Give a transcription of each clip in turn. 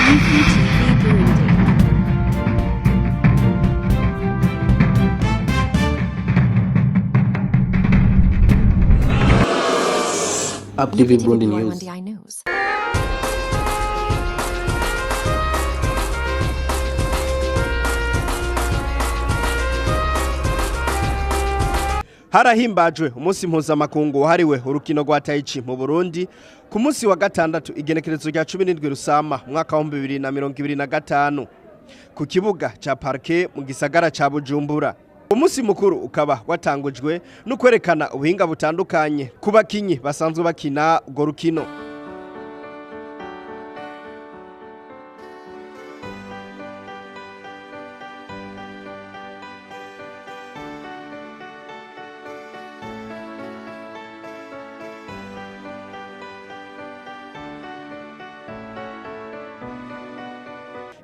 UPTV Burundi. Up TV UPTV Burundi News. Burundi News. Harahimbajwe umunsi mpuzamakungu wahariwe urukino rwa Taichi mu Burundi ku munsi wa gatandatu, igenekerezo rya 17 Rusama umwaka wa 2025, ku kibuga ca Parke mu gisagara ca Bujumbura. Umunsi mukuru ukaba watangujwe no kwerekana ubuhinga butandukanye ku bakinyi basanzwe bakina urwo rukino.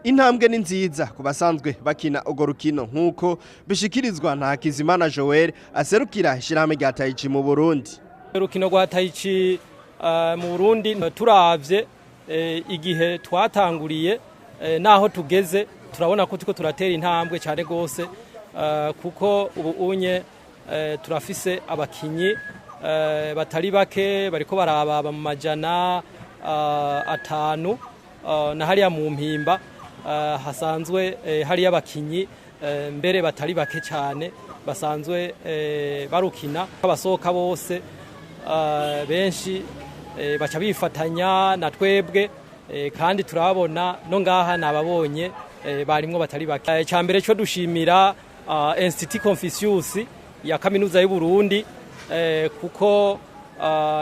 Intambwe ni nziza ku basanzwe bakina urwo rukino, nk'uko bishikirizwa na Hakizimana Joel aserukira ishirahamwe rya Taichi mu Burundi. Urukino rwa Taichi mu Burundi, turavye igihe twatanguriye naho tugeze, turabona ko turiko turatera intambwe cyane gose, kuko ubu unye turafise abakinyi batari bake bariko barababa mu 500, na hariya mu Mpimba hasanzwe hariya abakinyi mbere batari bake cyane basanzwe barukina. Abasohoka bose benshi baca bifatanya na twebwe, kandi turabona no ngaha nababonye barimwo batari bake. Icya mbere cyo dushimira Institut Confucius ya Kaminuza y'u Burundi, kuko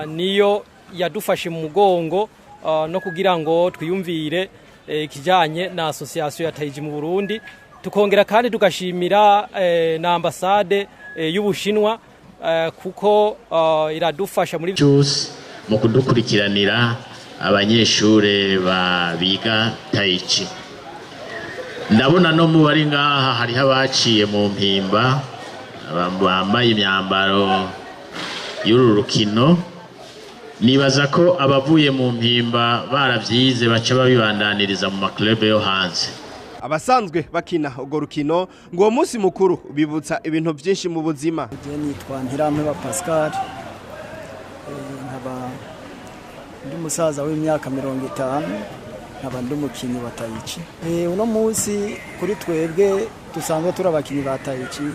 niyo yadufashe mu mugongo no kugira ngo twiyumvire ikijanye na association ya Taiji mu Burundi. Tukongera kandi tugashimira na ambasade y'Ubushinwa, kuko iradufasha muri cyose mu kudukurikiranira abanyeshure biga Taichi. Ndabona no mu bari ngaha hariho abaciye mu Mpimba bambaye imyambaro y'uru rukino. Nibaza ko abavuye mu Mpimba baravyize baca babibandaniriza mu maklube yo hanze. Abasanzwe bakina urwo rukino ngo uwo munsi mukuru bibutsa ibintu byinshi mu buzima. Je nitwa Ntirampeba Pascal, nkaba ndi umusaza w'imyaka 50, nkaba ndi umukinyi wa Taichi. Uno munsi kuri twebwe dusanzwe turi abakinyi ba Taichi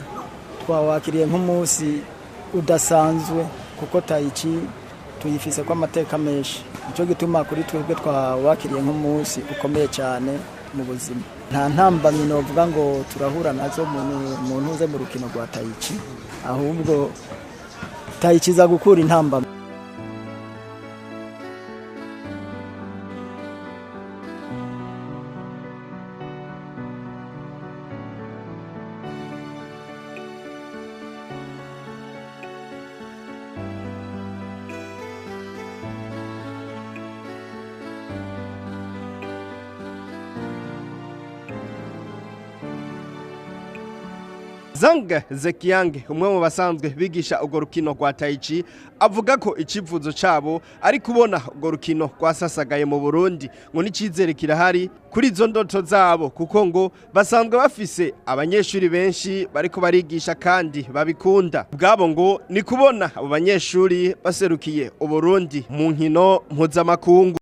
twawakiriye nk'umunsi udasanzwe, kuko Taichi tuyifise ko amateka menshi. Nico gituma kuri twebwe twawakiriye nk'umunsi ukomeye cyane mu buzima. Nta ntambamyi novuga ngo turahura nazo mu ntuze mu rukino rwa Taichi, ahubwo Taichi iza gukura intambamyi. Zhang Zekiang, umwe mu basanzwe bigisha urwo rukino rwa Taichi, avuga ko icivuzo cabo ari kubona urwo rukino rwasasagaye mu Burundi, ngo n'icizere kirahari kuri izo ndoto zabo, kuko ngo basanzwe bafise abanyeshuri benshi bariko barigisha kandi babikunda. Ubwabo ngo ni kubona abo banyeshuri baserukiye Uburundi mu nkino mpuzamakungu.